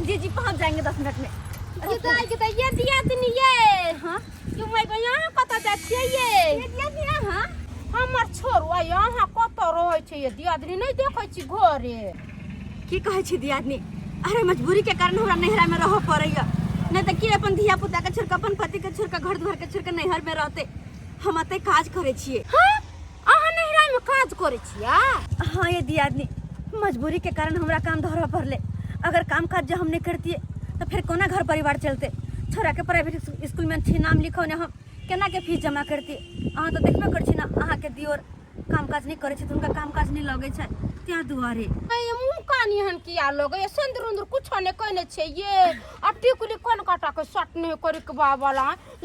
जी जी, पहुंच जाएंगे 10 मिनट में। ये दाई के त ये दियादनी ये। हाँ। कि मैं गो यहाँ कतऽ जाइ छियै ये? ये दियादनी अहाँ? हमर छोरू आ यहाँ कतऽ रहै छै ये दियादनी? नहि देखै छी घरे। की कहै छी दियादनी, अरे मजबूरी के कारण हमरा नैहरा में रहऽ पड़ैया, नहीं तऽ के अपन धिया पुता के छोड़ के, अपन पति के छोड़ के, घर द्वार के छोड़ के नैहर में रहते? हम एते काज करै छियै। हाँ, अहाँ नैहरा में काज करै छियै? हाँ ये दियादनी, मजबूरी के कारण हमरा काम धरऽ पड़ले। अगर काम काज जो हम नहीं करतिए तो फिर कोना घर परिवार चलते? छोरा के प्राइवेट स्कूल में छी नाम लिखौने, हम केना के फीस जमा करतिए? अहाँ तो देखबे करै छी ना, अहाँ के दियोर काम काज नहीं करै छै तऽ हुनका काम काज नहीं लगै छै, त्या दुआरे। ये मुँह कान एहन किया लगै? सिन्दूर उन्दूर कुछो नहि कयने छै ये। आ टिकुली कोन काटा के सट नहि करी के बाबा,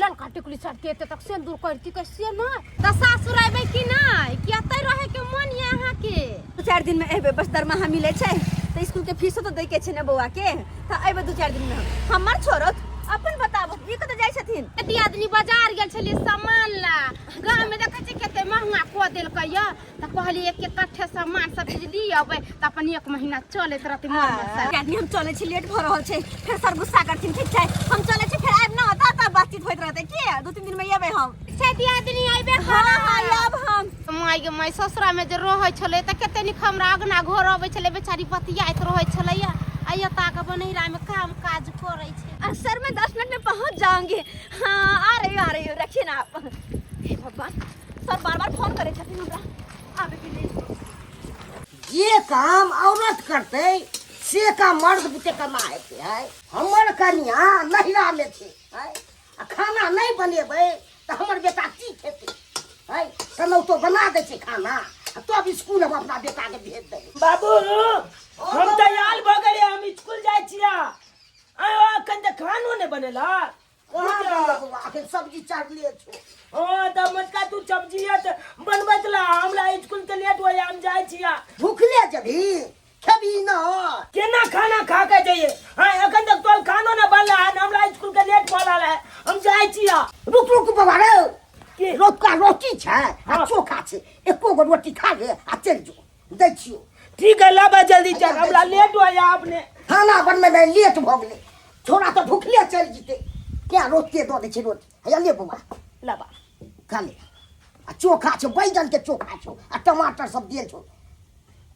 ललका टिकुली सटके एते तक सिन्दूर करती के से नहि। तऽ सासुर अयबै कि नहि, कि एतै रहै के मन ये अहाँके? 2-4 दिन में एबै, बस दरमाहा मिलै छै तऽ स्कूल के फीसो तऽ दै के छै ने बौआ के। तऽ एबै 2-4 दिन में हम। हमर छोड़त, अपन बताबू, ई कतऽ जाइ छथिन? दियादनी, बाजार गेल छलियै सामान ला। गाँव में देखै छियै कते महंगा कऽ देलकै ये, तऽ कहलियै एक एक कट्ठे सामान सब चीज ली अबै तऽ अपन एक महीना चलैत रहतै मोर मसाला। आदमी, हम चलै छी, लेट भऽ रहल छै, फेर सर गुस्सा करथिन। ठीक छै, हम चलै छी, फेर आबि ना तऽ बातचीत होइत रहतै। की 2-3 दिन में एबै हम। छै दियादनी, अयबे। हाँ, आब हम। माय गे माय, ससुरा में जे रहै छलै तऽ कते नीक हमरा अगना घर अबै छलै, बेचारी बतियाइत रहै छलैया। आ एतऽ आके बनैरा में काम काज करै छै। आ, सर, मैं 10 मिनट में पहुंच जाऊंगी। हाँ, आ रही हूँ, आ रही हूँ, रखिए ना आप। हे भगवान, सर बार बार फोन करे छथिन हमरा आबे के लेल। जे काम औरत करतै से काम मर्द बुते कमा हेतै है? हमर कनिया नहिरा में छै है, आ खाना नहि बनेबै तऽ हमर बेटा की खेतै है? केनाहितो बना दै छै खाना आ तब स्कूल हम अपना बेटाके भेज देबै। बाबू, हम तैयार भऽ गेलियै, हम स्कूल जाइ छियै। आयो, अखन तऽ खानो नहि बनेला। कहाँ बनलो बौआ? अखन सब्जी चढ़ले छौ। हँ तऽ मोटका, तू सब्जी है तऽ बनबैत ला, हमरा स्कूल के लेट होइया, हम जाइ छियै। भूखले जबी खेबी न? केना खाना खा के जइए? हाँ, अखन तक तोहर खानो नहि बनला हन, हमरा स्कूल के लेट भऽ रहल है, हम जाइ छियै। रुक रुक बौआ रे। की? रोटका रोटी छै आ चोखा छै, एको गो रोटी खा ले आ चलि जो, दै छियौ। ठीक है, लाबा जल्दी चल, हमरा लेट होइया अपने। खाना बनबै मे लेट भऽ गेलै, छोरा तऽ भुखले चलि जेतै। क्या रोटिए दऽ दै छै, रोटी हैया ले बौआ। लबा। खा ले, आ चोखा छौ, बैगन के चोखा छौ आ टमाटर सब देल छौ।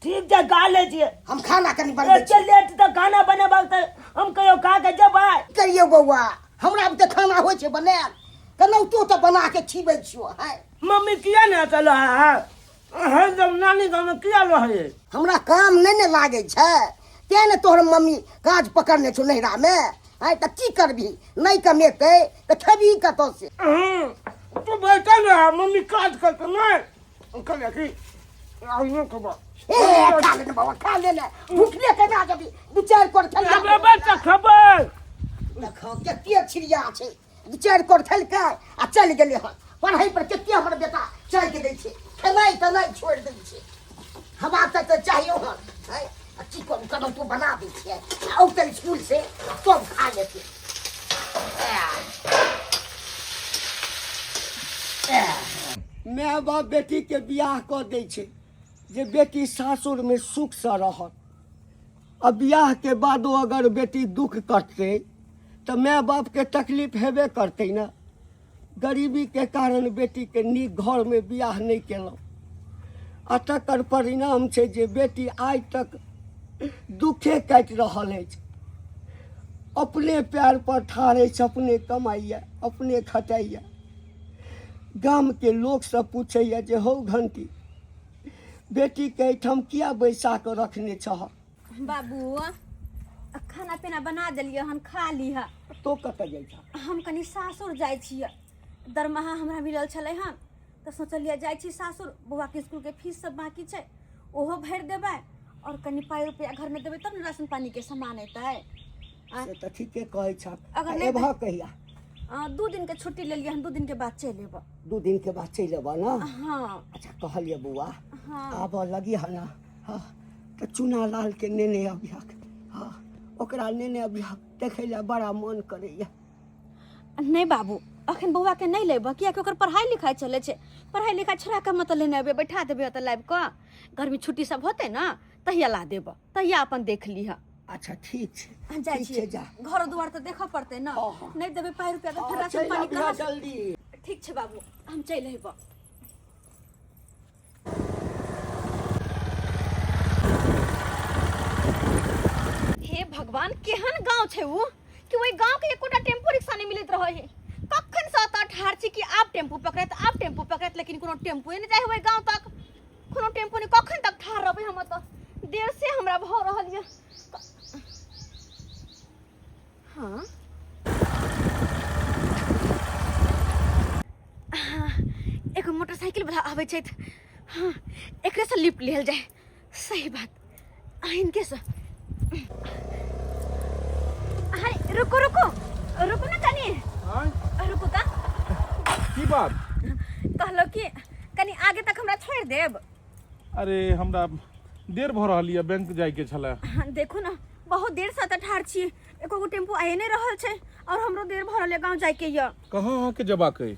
ठीक छै, खा लै छियै। हम खाना कनि बनबै एते छी। लेट तऽ खाना बनेबाक तऽ हम कहियो खा के जेबै? करियौ बौआ, हमरा बुते खाना होइ छै बनायल? केनाहितो तऽ बना के खिबै छियौ है। मम्मी किया ने अकेला है? हरदम नानी गाँवमे किया रहै? हमरा काम नहि ने लागै छै, तें ने तोहर मम्मी काज पकड़ने छौ नैहरामे। आँय, तऽ की करबही? नहि कमेतै तऽ खेबही कतऽ से? तू बैठल रह, मम्मी काज करतै। नहि कहलियै कि आइयो खबर। ए, खा ले ने बाबा, खा ले ने, भूखले केना जेबही? 2-4 कोर खेलकै। बच्चा खबर। देखो कते छिड़िया छै, 2-4 कोर खेलकै आ चलि गेलै हन पढ़ै पर। कते हमर बेटा चलि दै छै, खेनाइ तेनाइ छोड़ि दै छै। हमरा तऽ चाहियो हन आँय, आ की करू, केना तू बना दै छियै, आ औतै स्कूल से तब खा लेतै। माय बाप बेटीके बियाह कऽ दै छै जे बेटी सासुरमे सुखसँ रहत, आ बियाहके बादो अगर बेटी दुख कटतै तऽ माय बापके तकलीफ हेबे करतै ने। गरीबीके कारण बेटीके नीक घरमे बियाह नहि केलहुँ, आ तकर परिणाम छै जे बेटी आइ तक दुखे काटि रहल अछि। अपने पैर पर ठाढ़ अछि, अपने कमाइए, अपने खटाइए। गामके लोकसभ पूछैए जे हौ घंटी, बेटीके एहिठाम किया बैसा कऽ रखने छह? बाबू, खाना पीना बना देलियै हन, खा लीह। तो कतऽ जाइ छह? हम कनि सासुर जाइ छियै। दरमाहा हमरा मिलल छलै हन तऽ सोचलियै जाइ छी सासुर, बौआके स्कूलके फीस सब बाँकी छै, ओहो भरि देबै, आओर कनि पाइ रुपैआ घरमे देबै तब ने राशन पानीके सामान एतै। से तऽ ठीके कहै छह। अगर नहि एबह कहिया? 2 दिनके छुट्टी लेलियै हन, 2 दिनके बाद चलि एबै। 2 दिनके बाद चलि एबह ने? हाँ। अच्छा, कहलियै बौआ, हाँ। आबऽ लगी हन, हाँ, तऽ चूना लालके नेने अबिहक। हाँ, ओकरा नेने अबिहक, देखै लए बड़ा मन करैया। नहि बाबू, अखन बौआके नहि लेबह, कियाकि ओकर पढ़ाइ लिखाइ चलै छै। पढ़ाइ लिखाइ छोड़ा कऽ मतलब लेने अबै, बैठा देबै ओतऽ लाबि कऽ। गर्मी छुट्टी सब होतै ने, तहिया ला देबह, तहिया अपन देख लिहऽ। अच्छा ठीक छै। हम जाइ ठीक छियै। छै, जा। घरो दुआर तऽ देखऽ पड़तै ने। हँ, हँ। नहि देबै पाइ रुपया तऽ फेर हँ, राशन चलि पानी आबिहऽ कहाँ से? जल्दी। ठीक छै बाबू, हम चलि अयबऽ। हे भगवान, केहन गांव छै उ कि ओहि गांव के एकोटा टेम्पू रिक्शा नहि मिलैत रहै है। कखन से एतऽ ठाढ़ छी कि आब टेम्पू पकड़त, आब टेम्पू पकड़त, लेकिन कोनो टेम्पूए नहि जाइ है ओहि गांव तक। कोनो टेम्पू नहि। कखन तक ठाढ़ रहबै हम एतऽ? देर से हमरा भऽ रहल यऽ। हाँ हाँ, एगो मोटरसाइकिल वाला आबै छथि। हाँ, एकरे से लिफ्ट लेल जाय। सही बात, आ इनके से। अरे रुको रुको रुको ना कनी। आँय? रुको ता। की बात? कहलो कि कनी आगे तक हमरा छोड़ देब। अरे हमरा देर भऽ रहल यऽ, बैंक जाइके छलै। हाँ, देखू ना, बहुत देर से एतऽ ठाढ़ छी, एको गो टेम्पू आए नहीं रहल छै और हमरो देर भऽ रहल है, गांव जाय के यऽ। कहाँ अहाँके जेबाक अइ?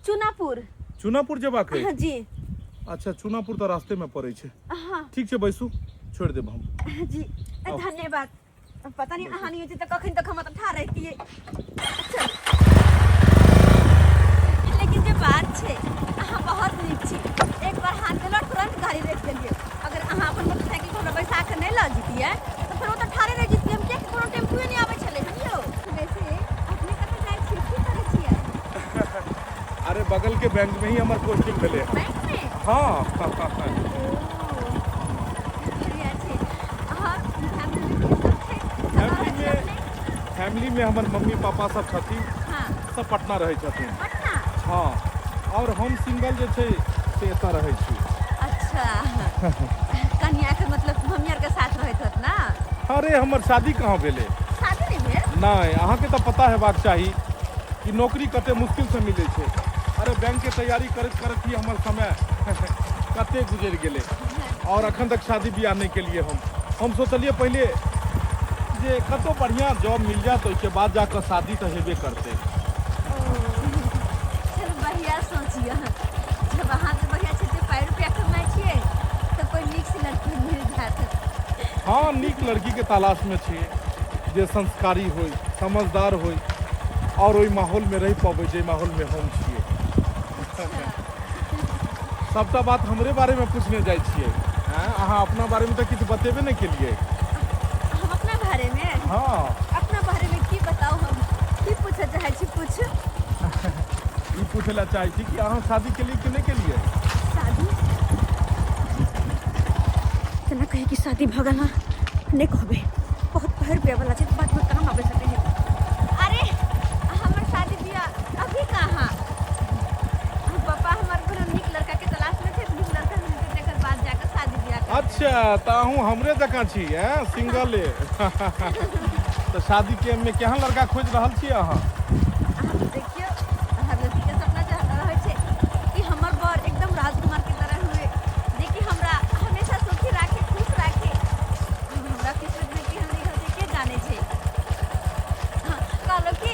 चुनापुर। चुनापुर जेबाक अइ? हाँ जी। अच्छा, चुनापुर तऽ रास्ते में पड़ै छै। हाँ। ठीक छै, बैसू, छोड़ि देब हम। हाँ जी, आउ। धन्यवाद। पता नहीं अहाँ नहीं होती तऽ कखन तक हम एतऽ ठाढ़ रहितियै। चलू। लेकिन जे बात छै, अहाँ बहुत नीक छी। एक बार हाथ देलहुँ, तुरंत गाड़ी रोकि देलियै। अगर अहाँ अपन मोटरसाइकिल पर हमरा बैसा कऽ नहि लऽ जैतियै तऽ फेर ओतऽ ठाढ़े रहि जैतियै हम, कियाकि कोनो टेम्पुए नहि आबै छलै हन यौ। वैसे अपने कतऽ जाइ छियै, की करै छियै? अरे बगल के बैंक में ही हमर पोस्टिंग भेलै हन। बैंक में? हाँ। ओ, बढ़िया छै। अहाँ फैमिली में के सब छै? सब फैमिली रहै में छै अपने? फैमिली में हमर मम्मी पापा सब छथिन। हाँ। सब पटना रहै छथिन। पटना? हाँ, और हम सिंगल जे छै से एतऽ रहै छी। अच्छा, कनिया के मतलब मम्मी आर के साथ रहैत होत ना? अरे हमर शादी कहाँ भेलै। शादी नहि भेल? नहि, अहाँके तऽ पता हेबाक चाही कि नौकरी कते मुश्किलसँ मिलै छै। अरे बैंक के तैयारी करैत करैत ही हमर समय कते गुजरि गेलै और अखन तक शादी बियाह नहि केलियै हम। हम सोचलियै पहिले जे कतौ बढ़िआँ जॉब मिल जायत, ओहिके बाद जाकऽ शादी तऽ हेबे करतै। चलू, बढ़िया सोचिए। जब अहाँके बढ़िया छै जे पाइ रुपया कमाइ छियै तऽ कोइ नीक से लड़की मिल जायत। हाँ, नीक लड़कीके तलाशमे छी जे संस्कारी होइ, समझदार होइ और ओहि माहौलमे रहि पबै जाहि माहौलमे हम छियै। सबटा बात हमरे बारेमे पूछने जाइ छियै। आँय, अहाँ अपना बारेमे तऽ किछु बतेबे नहि केलियै। हम अपना बारेमे? हाँ। अपना बारेमे की बताउ हम? की पूछऽ चाहै छी, पूछू। ई पूछै लए चाहै छी कि अहाँ शादी केलियै कि नहि केलियै? शादी केना कही कि शादी भऽ गेल? हँ, नहि कहबै, बहुत पाइ रुपया वाला छै तऽ बादमे काम आबै सकै है। अरे हमर शादी बियाह अभी कहाँ, पापा हमर कोनो नीक लड़का के तलाश में छै, नीक लड़का मिलतै तकर बाद जाकर शादी बियाह करबै। अच्छा, तऽ अहूँ हमरे जकाँ छी, ऐं, सिंगले। तऽ शादी के मे केहन लड़का खोजि रहल छी अहाँ? अहाँ देखियौ, हर लड़की के सपना रहै छै कि हमर बर एकदम राजकुमार के तरह हुए, जे कि हमरा हमेशा सुखी राखे, खुश राखे। हमरा किस्मत में केहन लिखल छै के जाने छै। हाँ, कहलहुँ कि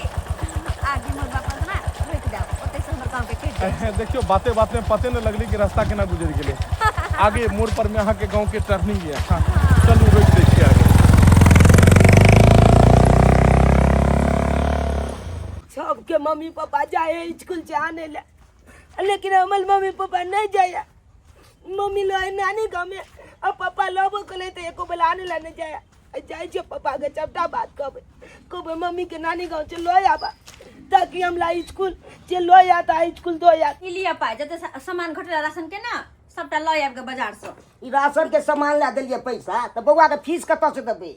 आगे मोर बापा ना रोकि जाओ, ओतै से हमर गाँव के कटि जाइ छै। देखियौ, बाते बात में पते नहि लगलै कि रास्ता केना गुजरि गेलै। आगे मोड़ पर में अहाँके गाँव के टर्निंग यऽ। हाँ, चलू, रोकि दै छी आगे। सबके मम्मी पापा जाए स्कूल से आने ले, लेकिन हमर मम्मी पापा नहीं जाए। मम्मी लो नानी गाँव में और पापा लबो के तो एको बेला आने ला नहीं जाए। जाइ छियै पापा के सबटा बात कहबै, कहबै मम्मी के नानी गाँव से लऽ आबा ताकि हमरा स्कूल से लऽ आयत आ स्कूल दऽ आयत। ई लिअ पाइ, जते सामान घटल राशन के ना सबटा लऽ आबि के बाजार से। ई राशन के सामान लए देलियै पैसा तऽ बौआ के फीस कतऽ से देबै?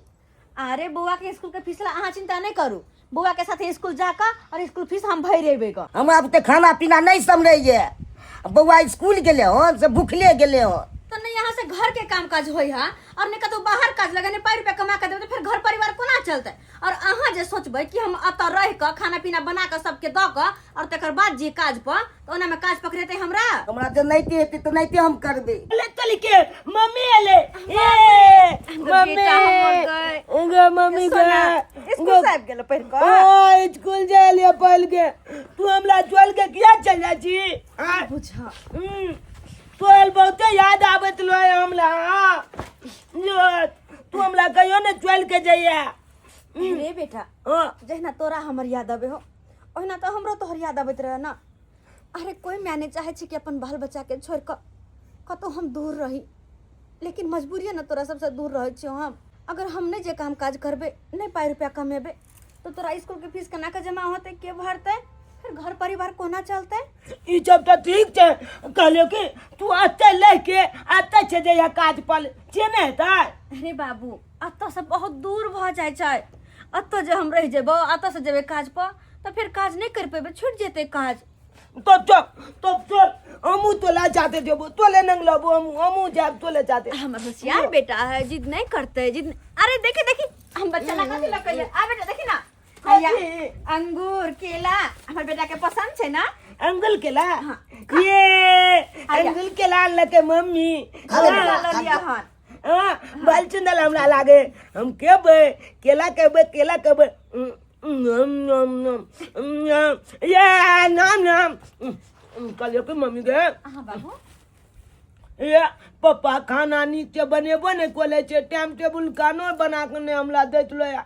अरे बौआ के स्कूल के फीस ला अहाँ चिंता नहीं करू, बौआ के साथे स्कूल जाकर और स्कूल फीस हम भरि अयबै ग। हमरा बुते खाना पीना नहीं समझैये, बौआ स्कूल गेले हन से भूखले गेले हन। तो नहीं यहाँ से घर के काम काज होई हा और नहीं कतौ बाहर काज लगेने पाइ रुपया कमा के देबै तऽ फेर घर परिवार कोना चलतै? और अहाँ जे सोचबै कि हम एतऽ रहि कऽ खाना पीना बना कऽ सबके दऽ कऽ और तकर बाद जे काज पर, तऽ ओना में काज पकड़ेतै हमरा? हमरा जे नैते हेतै तऽ नैते हम करबै। ले चल के मम्मी एले, ए मम्मी। बेटा हमर गए। गे मम्मी सोना, गे। स्कूल से आबि गेल पढ़ि कऽ? हाँ, स्कूल जाय लिए पढ़ के। तू हमरा चल के किया चल जाइ छी? आँय? बुझा। तोहर बहुते याद आबैत रहे हमरा। हाँ। जो तू हमरा कहियो ने चल के जइया। रे बेटा, हाँ। जहिना तोरा हमर याद आबे हो ओहिना तऽ हमरो तोहर याद आबैत रहे ना। अरे कोई माय नहि चाहै छै कि अपन बाल बच्चाके छोड़ि कऽ कतहु हम दूर रही, लेकिन मजबूरिये ने तोरा सबसँ दूर रहै छियौ हम। अगर हम नहि जे काम काज करबै, नहि पाइ रुपैआ कमेबै, तऽ तोरा इसकुलके फीस केना कऽ जमा होतै, के भरतै, फेर घर परिवार कोना चलतै? ई सब तऽ ठीक छै, कहलियौ कि तू एतै लैके एतै छै जहिया काज पर से नहि हेतै? अरे बाबू, एतऽसँ बहुत दूर भऽ जाइ छै। एतऽ जे हम रहि जेबौ, एतऽसँ जेबै काज पर तऽ फेर काज नहि करि पेबै, छुटि जेतै काज। तब चल, तब चल, हमहूँ तोला जाते जेबो, तोले नंग लेबो, हमहूँ हमहूँ जायब तोले जाते। हमर होशियार बेटा है, जिद नहीं करते, जिद नहीं। अरे देखी देखी हम बच्चा ला कथी लकैया। आ बेटा देखी ना, हैया, कथी? अंगूर केला हमर बेटा के पसंद छै ना। अंगुल केला? हाँ। ये आया। अंगुल केला अनलकै मम्मी। खा ले बेटा, लऽ खा लिअ ले। हन। हाँ, बाल चुंदल हमरा लागे, हम खेबै केला, खेबै केला, खेबै। नम नम नम नम, ये नाम नाम कहलियौ कि मम्मी गे। हाँ बाबू। ये पप्पा खाना नीक से बनेबो नहि करै छै, टाइम टेबुल खानो बना कऽ नहि हमरा दैत रहै।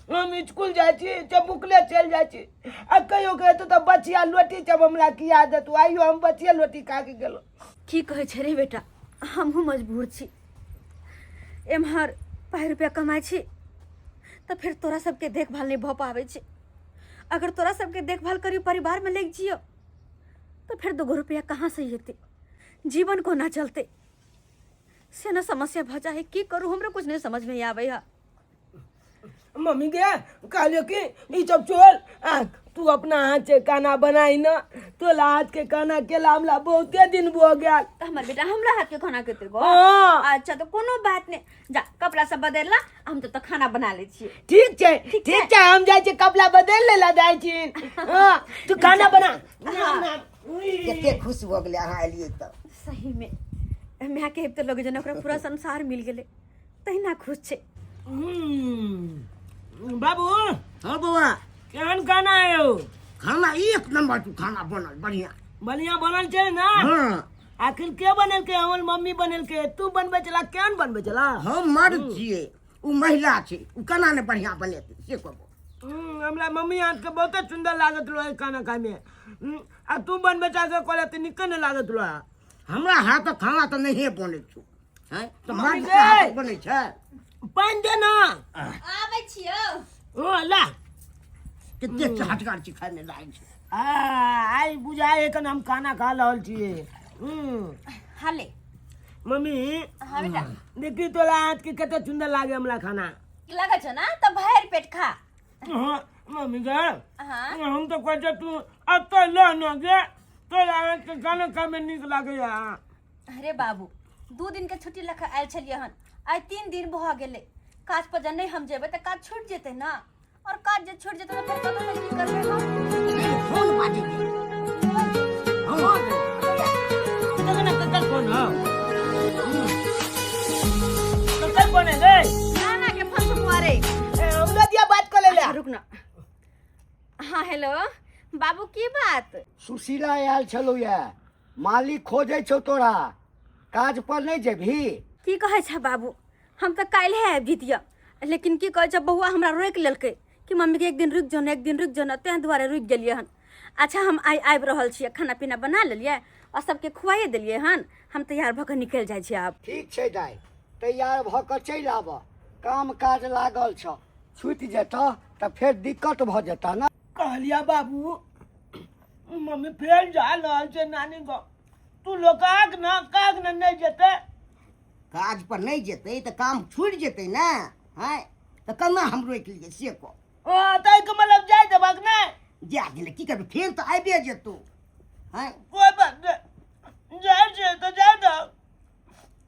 हम इसकुल जाइ छी तऽ भुखले चलि जाइ छी, आ कहियो कहियो तऽ बचिया लोटी सब हमरा खिया देतौ। आइयो हम बचिया लोटी खा कऽ गेलहुँ। की कहै छै रे बेटा, हमहूँ मजबूर छी। एम्हर पाइ रुपया कमाइ छी तऽ फेर तोरा सबके देखभाल नहि भऽ पाबै छै। अगर तोरा सबके देखभाल करियो, परिवारमे लागि जियो, तऽ फेर दूगो रुपया कहाँसँ एतै, जीवन कोना चलतै, से ने समस्या भऽ जाइ है। की करू, हमरो कुछ नहि समझमे आबै है। मम्मी गे, कहलियो कि ई सब छोड़, आ तू अपना हाथ से खाना बनाई ना, तोला हाथ के खाना केला हमरा बहुते दिन भऽ गेल। तऽ हमर बेटा हमरा हाथ के खाना खेतै गो? हाँ। अच्छा तऽ कोनो बात नहि, जा कपड़ा सब बदलि ला, हम तऽ खाना बना लै छियै। ठीक छै। ठीक ठीक छै, हम जाइ छी कपड़ा बदलि लै लए जाइ छी। हाँ, तू खाना बना। हाँ। कते खुश भऽ गेलै अहाँ एलियै तऽ। सही में माय के तऽ लगे जेना ओकरा पूरा संसार मिल गेलै, तहिना खुश छै। बाबू। हाँ बौआ। केहन खाना है यौ? खाना एक नंबर तू खाना बनल, बढ़िया। बढ़िया बनल छै ना? हाँ। आखिर के बनेलकै? हमर मम्मी बनेलकै, तू बनबै छला, केहन बनबै छला? हम मर्द छियै, ओ महिला छै, ओ केना ने बढ़िया बनेतै से कहबो। हमरा मम्मी हाथ के बहुते सुंदर लागत रहे खाना खाय में, आ तू बनबै छला से कहले तऽ नीके नहि लागत रहे। हमरा हाथक खाना तऽ नहिए बनै छौ। हैं तऽ मम्मी मर्द के गे। हाथक बनै छै। पानि दे ना। आबै छियौ। ओ ला। कते चहटगर छै खायमे लागै छै। आ आइ बुझाइ एखन हम खाना खा रहल छियै। हाले। मम्मी। हाँ बेटा। देखी तोरा हाथ के कते सुंदर लागे हमरा खाना। लगै छौ ना तऽ भरि पेट खा। हाँ मम्मी गे। हाँ। हम तो कहै छियै तू एतऽ लऽ न गे, तोरा हाथ के खाना खायमे नीक लागैया। अरे बाबू, 2 दिन के छुट्टी लऽ कऽ आयल छलियै हन, आइ 3 दिन भऽ गेलै। काज पर जे नहि हम जेबै तऽ काज छूटि जेतै ने, और काज जे छूटि जेतै तऽ फेर कतऽ की करबै हम? फोन बाजै छै। हाँ। देखो ना ककर फोन हौ। ककर फोन है गे? नाना के फोन से मुआरे। ए, हमरा दिया बात कर ले। अच्छा, रुक ना। हाँ हेलो बाबू, की बात? सुशीला आयल छलौ ये, मालिक खोजै छौ तोरा, काज पर नहि जेबही? की कहै छै बाबू, हम तऽ काल्हि आबि जैतियै, लेकिन की कहै छै बौआ हमरा रोकि लेलकै कि मम्मीके एक दिन रुकि जाउ ने, एक दिन रुकि जाउ ने, ताहि दुआरे रुकि गेलियै हन। अच्छा हम आइ आबि रहल छियै, खाना पीना बना लेलियै आओर सबके खुआइए देलियै हन, हम तैयार भऽ कऽ निकलि जाइ छियै आब। ठीक छै दाइ, तैयार भऽ कऽ चलि आबऽ, काम काज लागल छौ, छुटि जेतऽ तऽ फेर दिक्कत भऽ जेतऽ ने। कहलिया बाबू, मम्मी फेर जा रहल छै नानी गाँव, तू लोकाक ना काक ने नहि जेतै? काज पर नहि जेतै तऽ काम छुटि जेतै ने। हैं तऽ केना हम रोकि लियै से कह। हँ, ताहिके मतलब जाय देबाक नहि? जा दिले, की करबै, फेर तऽ आबिए जेतौ। हैं कोइ बात नहि, जाइ छै तऽ जाय दह।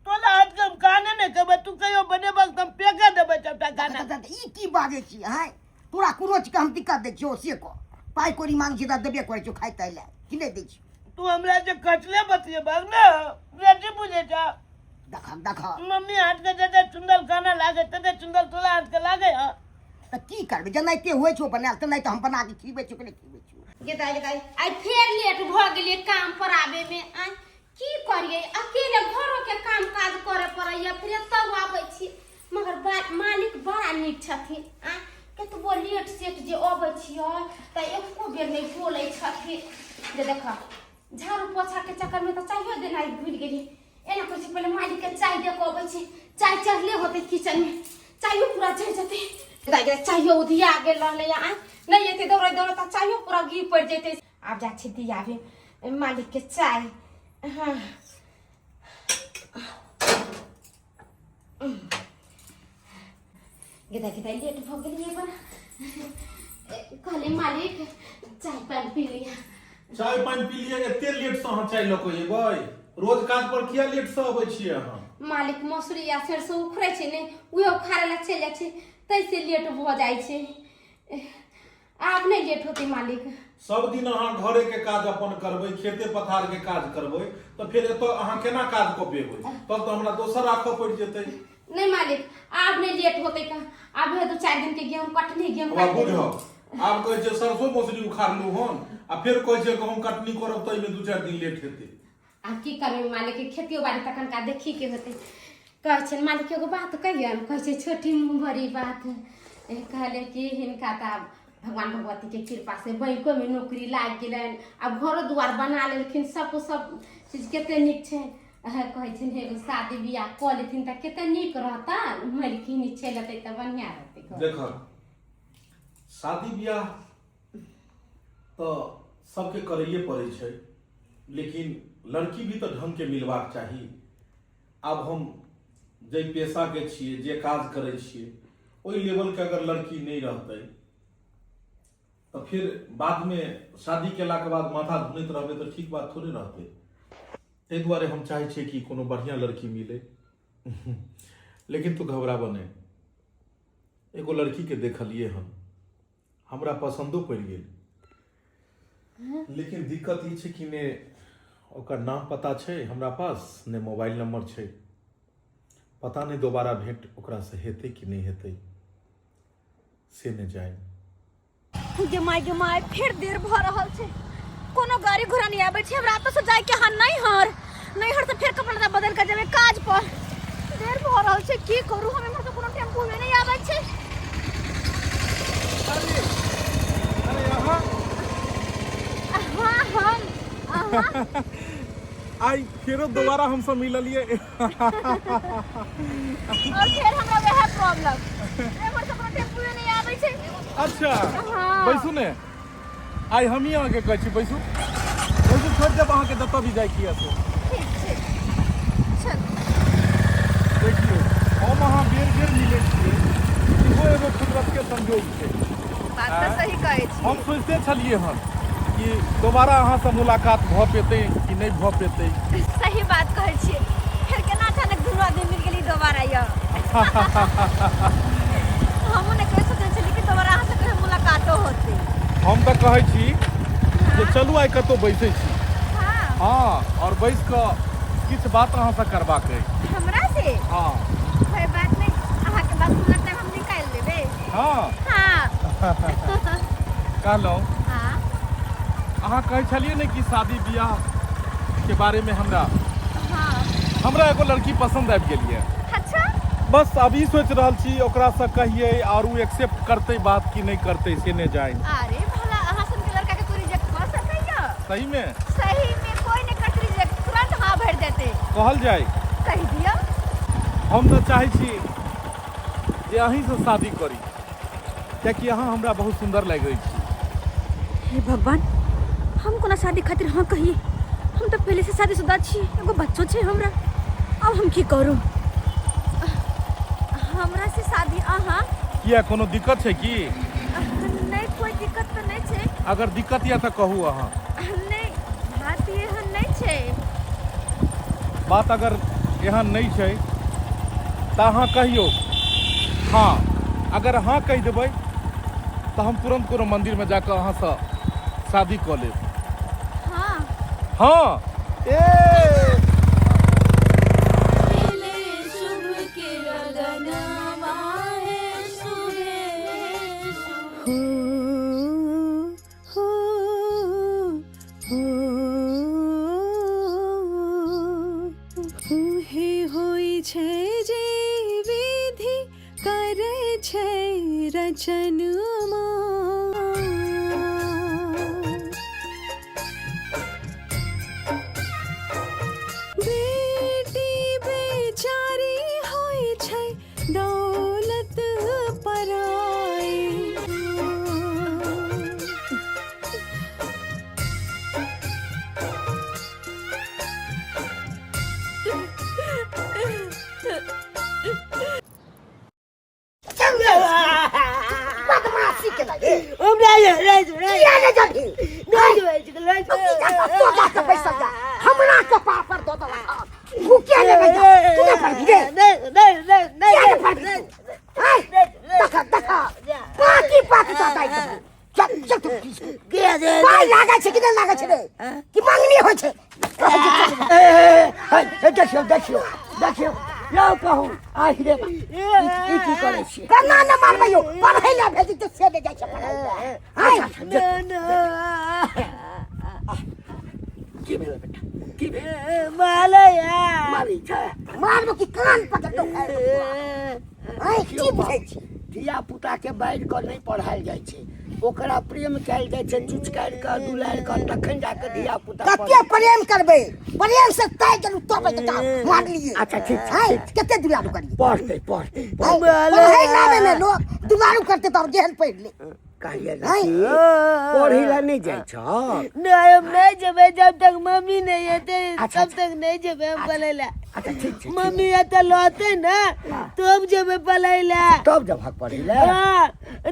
तोरा हाथ के हम खाने नहि खेबै, तू कहियो बनेबक तऽ हम फेंके देबै सबटा खाना। तऽ ई की बाजै छी? हैं तोरा कोनो चीजके हम दिक्कत दै छियौ से कह? पाइ कौड़ी मांग छी तऽ देबे करै छियौ खाइ ताइ लए कि नहि दै छियौ? तू हमरा से कचले बतियेबक ने, बेसी बुझै छ। देख देख, मम्मी हाथ के जते सुंदर खाना लागे तते सुंदर तोरा हाथ के लागे ह? तऽ की करबै, जेनाहिते होइ छौ बनायल तेनाहिते हम बना कऽ खिबै छियौ कि नहि खिबै छियौ? गे दाइ, गे दाइ, आइ फेर लेट भऽ गेलियै काम पर आबे में। आइ की करियै, अकेले घरो के काम काज करे पड़ैया, फिर एतऽ आबै छी। मगर मालिक बड़ा नीक छथिन आ कतबो लेट सेट जे अबै छियै तऽ एको बेर नहि बोलै छथिन जे देख झाड़ू पोछाके चक्करमे तऽ चायो देनाइ भूलि गेली एना कहै छै पहिले मालिकके चाय दे कऽ अबै छी चाय चढ़ले होतै किचनमे चायो पूरा जरि जेतै दाइ गे चायो उधिया गेल रहलै आ नहि एतै दौड़ै दौड़ै तऽ चायो पूरा गिर पड़ि जेतै आब जाइ छी दियाबे मालिकके चाय हाँ गेदा गेदा लेट भऽ गेलियै बड़ा कहले मालिक चाय पानि पी लिअ चाय पानि पी लिअ एते लेट से अहाँ चाय लऽ कऽ एबै रोज काज पर किया लेट से अबै छियै अहाँ मालिक मसूरी या सरसों उखड़ै छै ने उहे उखाड़ै लए चलि जाइ छै ताहिसँ लेट भऽ जाइ छै आब नहि लेट होतै मालिक सब दिन अहाँ घरे के काज अपन करबै खेते पथार के काज करबै तऽ फेर एतऽ अहाँ केना काज कऽ पेबै तब तऽ हमरा दोसर राखऽ पड़ि जेतै नहि मालिक आब नहि लेट होतै का आब हे दू चारि दिन के गेहूं कटनी गेहूं हमरा काटि बुझह आब कहै छै सरसो मौसरी उखाड़लू हन आ फेर कहै छै गहूँम कटनी करब तऽ एहिमे दू चारि दिन लेट हेतै आब की करबै मालिक खेतियो बाड़ी तखनका देखी के होतै कहै छै मालिक एगो बात कहियन कहै छै छोटी मुँह भरी बात कहले कि हिनका तऽ आब भगवान भगवती के कृपा से बैंको में नौकरी लागि गेलनि आब घरो दुआर बना लेलखिन सब सब चीज कते नीक छै कहै छै एगो शादी बियाह कऽ लेथिन तऽ कते नीक रहता मलकिनी चलि एतै तऽ बढ़िआँ रहतै देख शादी बियाह तऽ सबके करैए पड़ै छै लेकिन लड़की भी तऽ ढङ्गके मिलबाक चाही आब हम जाहि पेशाके छियै जे काज करै छियै ओहि लेवलके अगर लड़की नहि रहतै तऽ फेर बादमे शादी केलाके बाद माथा धुनैत रहबै तऽ ठीक बात थोड़े रहतै ताहि दुआरे हम चाहै छियै कि कोनो बढ़िआँ लड़की मिलै लेकिन तू घबराबऽ नहि एगो लड़कीके देखलियै हन हमरा पसन्दो पड़ि गेल लेकिन दिक्कत ई छै कि ने ओकर नाम पता छै हमरा पास ने मोबाइल नंबर छै पता नहि दोबारा भेंट ओकरासँ हेतै कि नहि हेतै से नहि जानि गे माय गे माय फेर देर भऽ रहल छै कोनो गाड़ी घोड़ा नहि आबै छै हमरा एतऽ से जाइके हन नैहर नैहर से फेर कपड़ा लत्ता बदलि कऽ जेबै काज पर देर भऽ रहल छै की करू हम एम्हर से कोनो टेम्पू नहि आबै छै अरे अरे अहाँ हाँ हम अहाँ आइ फेरो दोबारा हमसब मिललियै और फेर हमरा वएह प्रॉब्लम एम्हर से कोनो टेम्पू नहि आबै छै अच्छा हाँ। बैसू ने आइ हमही अहाँके कहै छी बैसू बैसू छोड़ि देब अहाँके जतऽ भी जाइके यऽ से ठीक छै चल देखियौ हम अहाँ बेर बेर मिलै छियै इहो एगो कुदरतके संजोग छै बात तऽ सही कहै छी हम सोचिते छलियै हन कि दोबारा अहाँसँ मुलाकात भऽ पेतै कि नहि भऽ पेतै सही बात कहै छियै फेर केना अचानक दुनू आदमी मिल गेली दोबारा यौ हमहूँ नहि कहि सोचने छली कि दोबारा अहाँसँ कहियो मुलाकातो होतै हम तऽ कहै छी जे चलू आइ कतहु बैसै छी हाँ हँ आओर बैस कऽ किछु बात अहाँसँ करबाक अछि हमरा से हँ कोई बात नहीं अहाँके बात सुनना टाइम हम निकालि लेबै हँ हाँ कहलहुँ हाँ अहाँ कहै छलियै ने कि शादी बियाह के बारेमे हमरा हाँ हमरा एगो लड़की पसन्द आबि गेल यऽ अच्छा बस अब ई सोचि रहल छी ओकरासँ कहियै आओर ओ एक्सेप्ट करतै बात कि नहि करतै से नहि जानि अरे भला अहाँ सन के लड़का के कोई रिजेक्ट कर सकैया सहीमे सही में कोई नहीं करत रिजेक्ट तुरंत हाँ भर देते कहल जाय कह दिया हम तऽ चाहै छी जे अहीँसँ शादी करी कियाकि अहाँ हमरा बहुत सुन्दर लगै छी हे भगवान हम कोना शादी खातिर हाँ कहिए हम तऽ पहले से शादीशुदा छी एगो बच्चो छै हमरा अब हम की करू हमरा से शादी अहाँ किया कोनो दिक्कत छै की नहीं कोई दिक्कत तऽ नहीं छै अगर दिक्कत यऽ तऽ कहू अहाँ नहीं बात एहन नहीं छै बात अगर एहन नहि छै तऽ अहाँ कहियौ हँ अगर हँ कहि देबै तऽ हम तुरन्त कोनो मन्दिरमे जाकऽ अहाँसँ शादी कऽ लेब हाँ हँ ए उहे होइ छै जे विधि चनमा। बेटी बेचारी होइ छै दौलत पराई। बदमाशी के लगे हमरा नहीं किया ने जबी नहीं नहीं तू की जा तो जा के बैसल जा हमरा कपार पर दो दला भूखे ने बैठ तू ने पढ़ रे नहीं नहीं नहीं किया ने नहीं पढ़ हाय देखा देखा पाकी पाकी तो दाई चल चल तू के दे पाई लागै छै कि नहि लागै छै रे कि मंगनी होइ छै ए, ए, ए, ए, देखियौ देखियौ देखियौ यौ कहू आहि रे बा, ई की करै छियै केना ने मारबै यौ पढ़ै लए भेजै छै से नहि जाइ छै पढ़ै लए आँय अच्छा, अच्छा, जे- की भेल बेटा की भेल मालया मारै छै मारबो कि कान पकड़तौ आँय की बुझै छी धिया पुता के बाढ़ि कऽ नहि पढ़ायल जाइ छै ओकरा प्रेम कयल जाइ छै चुचकारि कऽ दुलारि कऽ तखन जाकऽ धिया पुता कते प्रेम करबै प्रेम से ताहि गेलू तब बेटा मारलियै अच्छा, ठीक छै, आँय ठीक छै। कते दुलारू करियै पढ़तै पढ़तै आँय, पढ़ै लाबै ने लोक दुलारू करतै तब जेहन पढ़ि ले कहलियै ने आँय। कि पढ़ै लए नहि जाइ छह नहीं हम नहीं जेबे जब तक मम्मी नहीं एते अच्छा, तब तक नहीं जेबे हम पढ़ै ला अच्छा ठीक छै ठीक। मम्मी एते लौते ना तब जेबे पढ़ै ला तब जबहक पढ़ै लए हाँ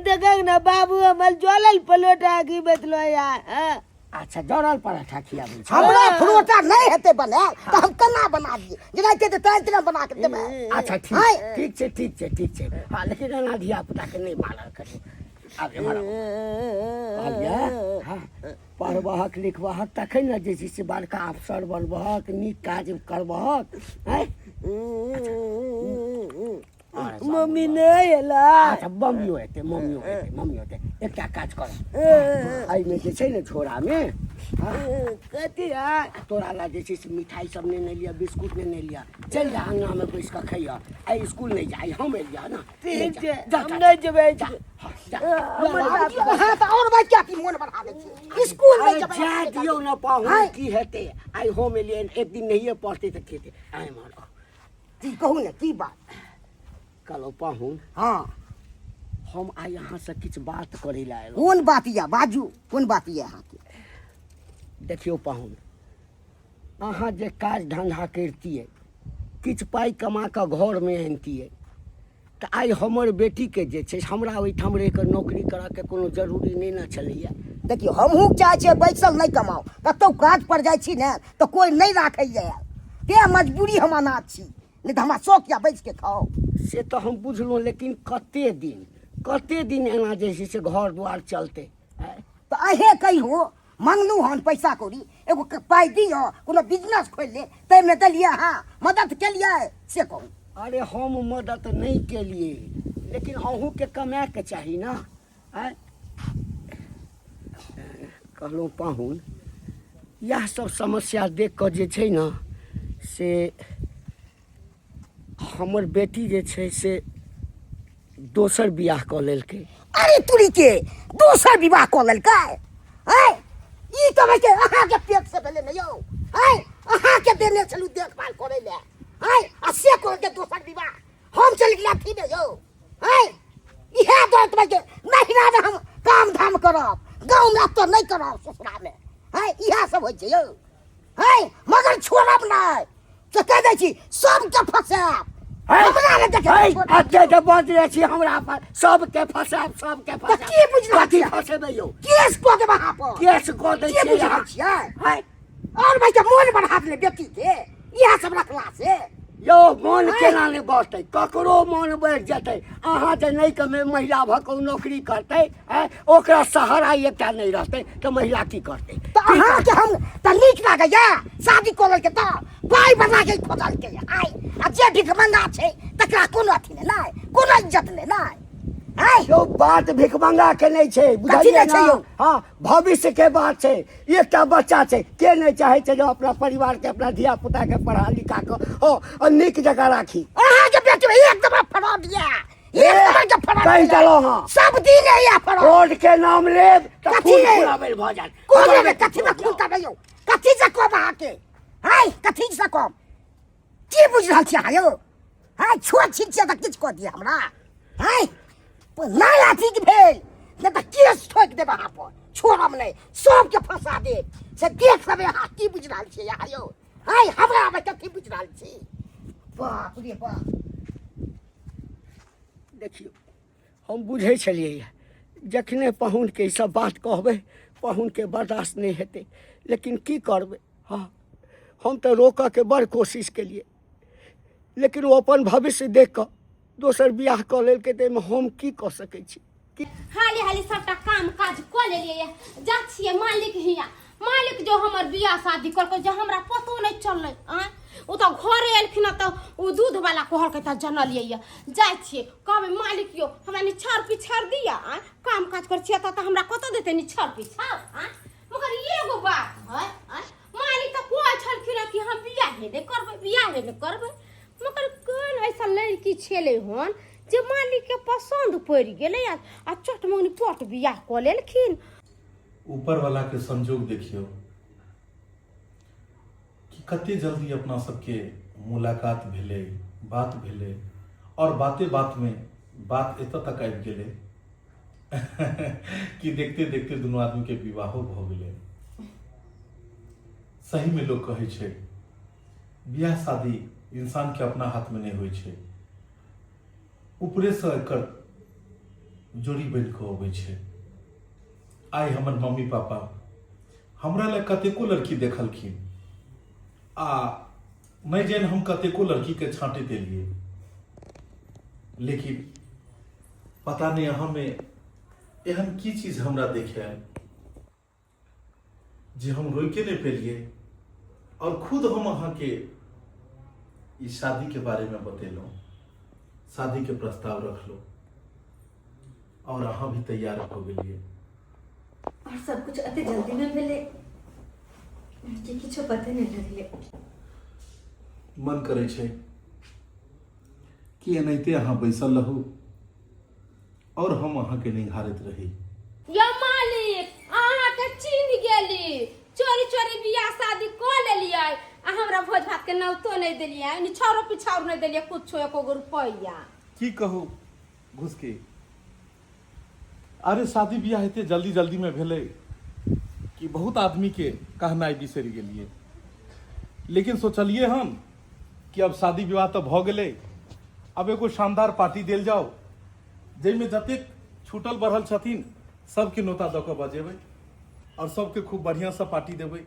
देखक ना बाबू हमर जलल पलोटा की बतलो यार हाँ। अच्छा जरल पराठा खियाबै छै हमरा फरोटा नहि हेतै बनायल तऽ हम केना बना दियै जेना के तऽ तेना बना के देबै अच्छा ठीक आँय। ठीक छै ठीक छै ठीक छै हँ लेकिन एना धिया पुताके नहि मारल करू आब एम्हर आउ। कहलियै हँ पढ़बहक लिखबहक तखन ने जे छै से बड़का अफसर बनबहक नीक काज करबहक आँय अरे बाबू मम्मी नहीं एला अच्छा मम्मियो हेतै मम्मियो हेतै मम्मियो हेतै एकटा काज कर एहिमे जे छै ने झोरामे हँ, कथी है तोरा लए जे छै से मिठाई सब नेने लिअ बिस्कुट नेने लिअ चलि जा अङ्गनामे बैस कऽ खइह आइ स्कूल नहि जा आइ हम एलियै ने ठीक छै जा, हम जा, नहीं जेबै जा, हँ, जा। हमर बाप अहाँ तऽ आओर भाई क्या की मोन बढ़ा दै छियै स्कूल नहि अरे जेबै जा दियौ ने पाहुन आँय। की हेतै आइ हम एलियै एक दिन नहिए पढ़तै तऽ की हेतै आइ एम्हर आउ। की कहू ने की बात कहलहुँ पाहुन हँ हम आइ अहाँसँ किछु बात करै लए आयलहुँ कोन बात यऽ बाजू कोन बात यऽ अहाँके देखियौ पाहुन अहाँ जे काज धन्धा करितियै किछु पाइ कमा कऽ घरमे अनितियै तऽ आइ हमर बेटीके जे छै हमरा ओहिठाम रहि कऽ नौकरी करऽके कोनो जरूरी नहि ने छलैए देखियौ हमहूँ चाहै छियै बैसल नहि कमाउ कतहु काज पर जाइ छी ने तऽ कोइ नहि राखैए तेँ मजबूरी हम अनाथ छी नहि तऽ हमरा शौक यऽ बैस के खाउ से तऽ हम बुझलहुँ लेकिन कते दिन कते दिन एना जे छै से घर दुआर चलतै आँय? तऽ अहें कहियो मंगलू हन पैसा कौड़ी एगो पाइ दिअ कोनो बिजनेस खोलि ले ताहिमे देलियै अहाँ मदद केलियै से कहू अरे हम मदद नहि केलियै लेकिन अहूँके कमाएके चाही ने आँय कहलहुँ पाहुन इएह सब समस्या देख कऽ जे छै ने से हमर बेटी जे छै से दोसर बियाह कऽ लेलकै अरे तुरी के दोसर विवाह कऽ लेलकै आँय ई तऽ होइ छै अहाँके पेट से भेलै ने यौ आँय अहाँके देने छलहुँ देखभाल करै लए आँय आ से कऽ के दोसर विवाह हम चलि गेला थी ने यौ आँय इएह दर्द होइ छै नहिरामे हम काम धाम करब गाँवमे एतऽ नहि करब ससुरामे आँय इएह सब होइ छै यौ आँय मगर छोड़ब नहि से कह दै छी सबके फंसायब हमरा ने देखे है, एते जे बजले छी हमरा पर सबके फंसायब सबके तऽ फंसायब की बुझलक कथी फंसेबै यौ केस कऽ देब अहाँ पर केस कऽ दै की छियै बुझल अहाँ। छियै है, और भाई के मोन बढ़ा देले बेटी के इएह सब रखला से यौ मोन केना नहि बढ़तै ककरो मोन बढ़ि जेतै अहाँ जे नहि कमे महिला भऽ कऽ नौकरी करतै आँय ओकरा सहारा एकटा नहि रहतै तऽ महिला की करतै तऽ अहाँके हम तऽ नीक लागैया शादी कऽ लेलकै तऽ पाइ बना के खोजलकै आइ आ जे भिखमंगा छै तकरा कोनो अथी नहि नहि कोनो इज्जत नहि नहि आइ यौ बात भिखमंगा के नहि छै बुझलियै नहि छै ने यौ? हँ भविष्य के बात छै एकटा बच्चा छै के नहि चाहै छै जे अपना परिवार के अपना धिया पुता के पढ़ा लिखा कऽ हँ आ नीक जकाँ राखी अहाँके बेटी एकदम फ्रॉड यऽ एक नंबर के फरक कहि देलहुँ हँ। सब दिन है फरक कोर्ट के नाम लेब तऽ कथी खून है? खुलाबेल भऽ जायत कोन रे कथी में खून करबै यौ कथी से कम अहाँके हाय कथी से कम की बुझि रहल छी अहाँ यौ हाय छोट छीन छियै तऽ किछु कऽ दिअ हमरा हाय नहि अथी भेल नहि तऽ केस ठोकि देब अहाँ पर छोड़ब नहि सबके फंसा देब से देख लेबै अहाँ की बुझि रहल छियै अहाँ यौ हाय हमरा आबै कथी बुझि रहल छी बाप रे बाप देखियौ हम बुझै छलियै जखने पाहुनके ईसब बात कहबै पाहुनके बर्दाश्त नहि हेतै लेकिन की करबै हँ हम तऽ रोकऽके बड़ कोशिश केलियै लेकिन ओ अपन भविष्य देख कऽ दोसर बियाह कऽ लेलकै ताहिमे हम की कऽ सकै छी हाली हाली सबटा काम काज कऽ लेलियै जा छियै मालिक हिया मालिक जो हमर बियाह शादी करकै जे हमरा पतो नहि चललै आँय ओ तऽ घरे एलखिन तऽ ओ दूध वाला कहलकै तऽ जनलियै यऽ जाइ छियै कहबै मालिक यौ हमरा निछार पिछार दिअ आँय काम काज करै छियै तऽ हमरा कतऽ देतै निछार पिछार आँय मगर एगो बात है आँय मालिक तऽ कहै छलखिन कि हम बियाहे नहि करबै बियाहे नहि करबै मगर कोन ऐसा लड़की छलै हन जे मालिकके पसन्द पड़ि गेलै आ चट मगनी पट बियाह कऽ लेलखिन ऊपर वाला के संजोग देखियौ कि कते जल्दी अपना सबके मुलाकात भेलै बात भेलै और बाते बात में बात एतऽ तक आबि गेलै कि देखते देखते दुनू आदमी के विवाहो भऽ गेलै सही में लोग कहै छै बियाह शादी इंसान के अपना हाथ में नहि होइ छै ऊपरेसँ एकर जोड़ी बनि कऽ अबै छै आइ हमर मम्मी पापा हमरा लए कतेको लड़की देखलखिन आ नहि जानि हम कतेको लड़कीके छाँटैत एलियै लेकिन पता नहि अहाँमे एहन की चीज हमरा देखायल जे हम रोके नहि पेलिए और खुद हम अहाँके ई शादी के बारे में बतेलहुँ शादी के प्रस्ताव रखलहुँ और अहाँ भी तैयार हो गेलिए और सब कुछ अति जल्दी में भेलै कि किछो पते नहि लगलै मन करै छै कि एनाहिते अहाँ बैसल रहू और हम अहाँके निहारैत रही यौ मालिक अहाँके चिन्ह गेली चोरी चोरी बियाह शादी कऽ लेलियै आ हमरा भोज भात के नौतो नहि देलियै निछाउरो पिछाउर नहि देलियै कुछो एको गो रुपैआ की कहू घुसकी अरे शादी बियाह एते जल्दी जल्दी में भेलै कि बहुत आदमी के कहनाइ बिसरि गेलियै लेकिन सोचलियै हम कि अब शादी विवाह तऽ भऽ गेलै अब एगो शानदार पार्टी देल जाओ जाहिमे जतेक छूटल बढ़ल छथिन सबके नोता दऽ कऽ बजेबै आओर सबके खूब बढ़िआँसँ पार्टी देबै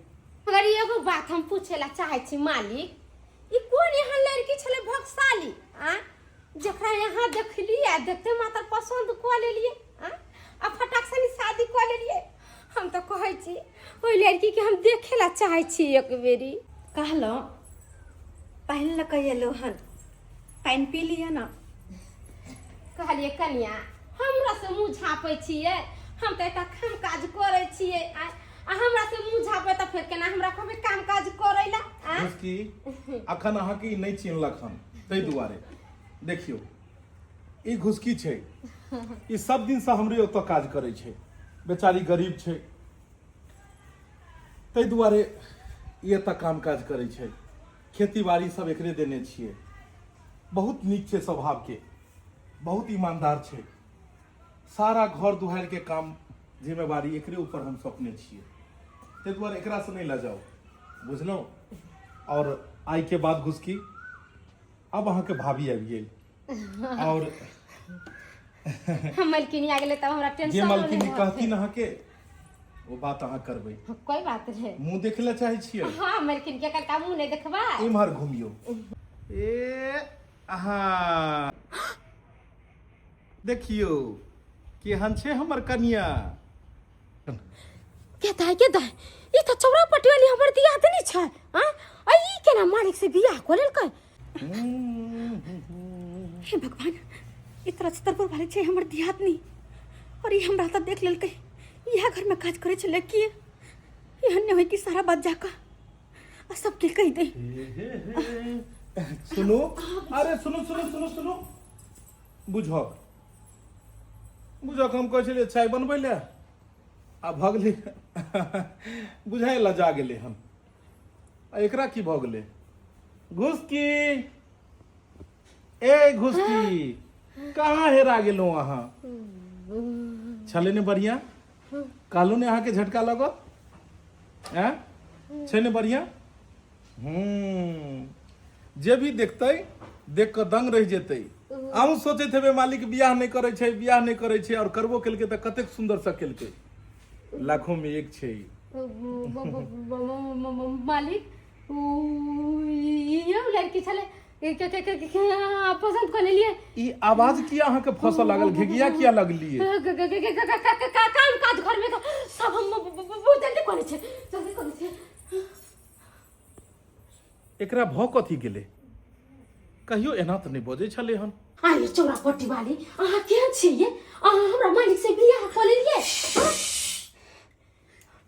मगर एगो बात हम पूछे ला चाहे छी मालिक ई कोन एहन लड़की छलै भगशाली आ जकरा यहाँ देखली आ देखते मात्र पसंद कऽ लेलिए आ आ फटाक सनी शादी कऽ लेलिए हम तऽ कहै छी ओहि लड़की के हम देखे ला चाहे छी एक बेरी कहलहुँ पानि लऽ कऽ एलहुँ हन पानि पी लिअ ने कहलिए कनिया हमरा से मुँह झाँपै छियै हम तऽ एतऽ काम काज करै छियै आ आ हमरा से मुँह झाँपै तऽ फेर केना हमरा कहबै काम काज करै ला आ मुस्की अखन अहाँके ई नहि चिन्हलक हन ताहि दुआरे देखियौ ई घुसकी छै ई सब दिनसँ हमरे ओतऽ काज करै छै बेचारी गरीब छै ताहि दुआरे ई एतऽ काम काज करै छै खेती बाड़ी सब एकरे देने छियै बहुत नीक छै स्वभावके बहुत ईमानदार छै सारा घर दुआरिके काम जिम्मेवारी एकरे ऊपर हम सौंपने छियै ताहि दुआरे एकरासँ नहि लजाउ बुझलहुँ आओर आइके बाद घुसकी आब अहाँके भाभी आबि गेल आओर हम मलकिनी आ गेलै तब हमरा जे टेंशन मलकिनी कहथिन अहाँके ओ बात अहाँ करबै कोई बात नहीं मुँह देख ले चाहै छियै हाँ मलकिन के कलका मुंह नहीं देखबा इम्हर घुमियौ ए अहाँ देखियौ केहन छै हमर कनिया के दाई के दाई ई त चौरा पटवाली हमर दियादनी छै हां आ ई केना मालिक से बियाह क लेलकै हे भगवान ई तरह छतरपुर वाले छै हमर दियादनी और ई हमरा तऽ देख लेलकै इएह घरमे काज करै छलै कि एहन नहि होइ कि सारा बात जाकऽ आ सबके कहि दे सुनू अरे सुनू सुनू सुनू सुनू बुझक बुझक हम कहै छलियै चाय बनबै लए आ भऽ गेलै बुझाइ लजा गेलै हन आ एकरा की भऽ गेलै घुसकी ए घुसकी कहाँ हेरा गेलहुँ अहाँ छलै ने बढ़िआँ कहलहुँ ने अहाँके झटका लगत आँय छै ने बढ़िआँ हूँ जे भी देखतै देख कऽ दंग रहि जेतै अहूँ सोचैत हेबै मालिक बियाह नहि करै छै बियाह नहि करै छै आओर करबो केलकै तऽ कतेक सुन्दरसँ केलकै लाखोमे एक छै ई। मालिक इहो लड़की छलै के के के के पसंद कऽ लेलियै ई आवाज किया अहाँके फंसऽ लागल घेगिया किया लगलियै काम काज घर में सब हम बहुत जल्दी करै छै जल्दी करै छै एकरा भऽ कथी गेलै कहियो एना तऽ नहि बजै छलै हन आइए चौरा पट्टी वाली अहाँ केहन छियै अहाँ हमरा मालिक से बियाह कऽ लेलियै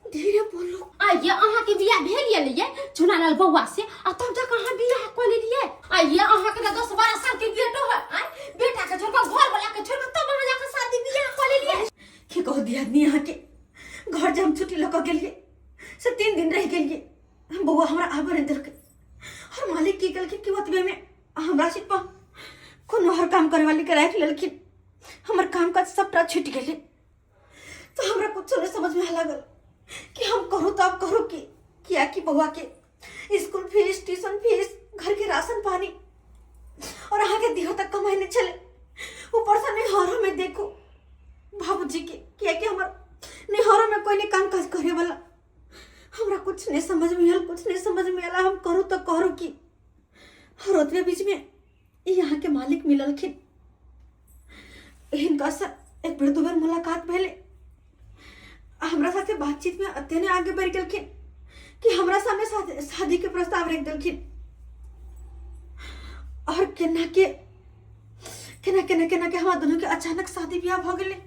धीरे बोलू आइए अहाँके बियाह भेल ये ने ये चुनालाल बौआ से आ तब जाके अहाँ बियाह कऽ लेलियै आइए अहाँके तऽ 10-12 साल के बेटो है आय बेटा के छोड़ कऽ घर वाला के छोड़ कऽ तब अहाँ जाके शादी बियाह कऽ लेलियै की कहू दियादनी अहाँके घर जे हम छुट्टी लऽ कऽ गेलियै से 3 दिन रहि गेलियै बौआ हमरा आबऽ नहि देलकै और मालिक की केलखिन कि ओतबे में हमरा सीट पर कोनो हर काम करे वाली के राखि लेलखिन हमर काम काज सबटा छूटि गेलै तो हमरा कुछ नहीं समझ में लागल कि हम करूँ तो अब करूँ की किया कि बउआ के स्कूल फीस ट्यूशन फीस घर के राशन पानी और अहाँ के दिहो तक कमाई नहीं छले ऊपर से नैहरों में देखो बाबूजी के किया कि हमर नैहरों में कोई नहीं काम काज करे वाला हमरा कुछ नहीं समझ में आयल कुछ नहीं समझ में आयल हम करूँ तो करूँ की और ओतबे बीच में यहाँ के मालिक मिललखिन हिनका से एक बेर दू बेर मुलाकात भेलै हमरा साथे बातचीत में अते ने आगे बढ़ि गेलखिन कि हमरा सामने शादी के प्रस्ताव रख देलखिन और केना के केना केना केना के हमरा दोनों के अचानक शादी ब्याह भऽ गेलै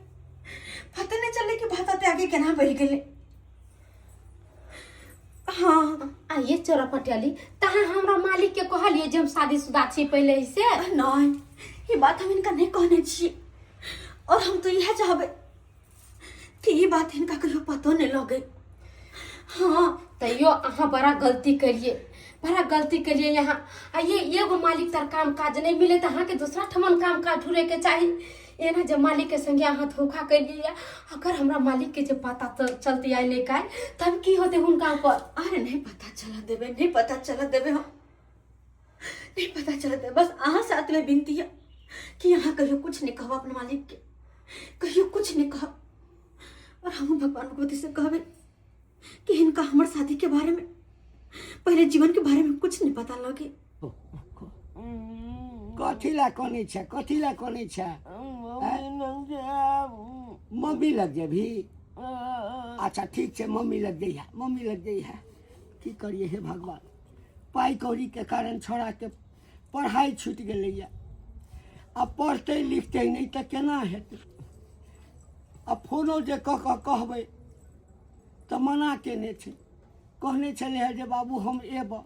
पते नहीं चललै कि बात अते आगे केना बढ़ि गेलै हाँ आइए चोरा पटियाली तहाँ हमरा मालिक के कहलिए जे हम शादीशुदा छी पहले ही से नहीं ये बात हम इनका नहीं कहने छियै और हम तो यह चाहबै कि ये बात इनका कहियो पतो नहीं लगे हाँ तैयो अहाँ बड़ा गलती करिए बड़ा गलती करिए यहाँ आ ये एगो मालिक तर काम काज नहीं मिले तो अहाँके दूसरा ठमन काम काज ढूंढे के चाही एना जे मालिक के संगे अहाँ धोखा कलिए अगर हमरा मालिक के जे पता चलते आइ नहीं काल्हि तब की होते हुनका पर अरे नहीं पता चला देबे नहीं पता चला देबे हम नहीं पता चला देबे बस अहाँ साथ में विनती है कि अहाँ कहियो कुछ नहीं कहब अपने मालिक के कहियो कुछ नहीं कहब और हम भगवान भगवती से कहबे कि हिनका हमर शादी के बारे में पहले जीवन के बारे में कुछ नहीं पता लगे कथी ला कनै छै कथी ला कनै छै मम्मी लग जेबही अच्छा ठीक छै मम्मी लग जइहा मम्मी लग जइहा की करिए हे भगवान पाइ कौड़ीके कारण छौड़ाके पढ़ाइ छूटि गेलैए आ पढ़तै लिखतै नहि तऽ केना हेतै आ फोनो जे कऽ कऽ कहबै तऽ मना केने छै कहने छलै हँ जे बाबू हम एबऽ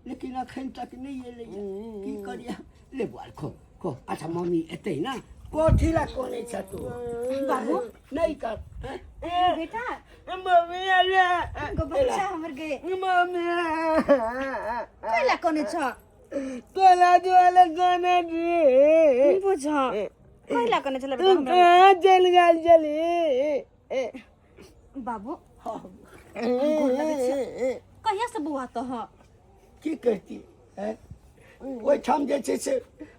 लेकिन अखन तक नहि एलै की करिए ले बौआ खो खो अच्छा मम्मी एतै ने कथी ला कोने छ तू बाबू नहि कर बेटा मम्मी अरे गो बच्चा हमर गे मम्मी कैला कोने छ तोला दुआले कोने रे बुझ कैला कोने छले तू बेटा हमरा कहाँ चल गेल चली बाबू गोर लगै छियौ। कहिया से बौआ तो हाँ की करती हैं ओहिठाम जे छै से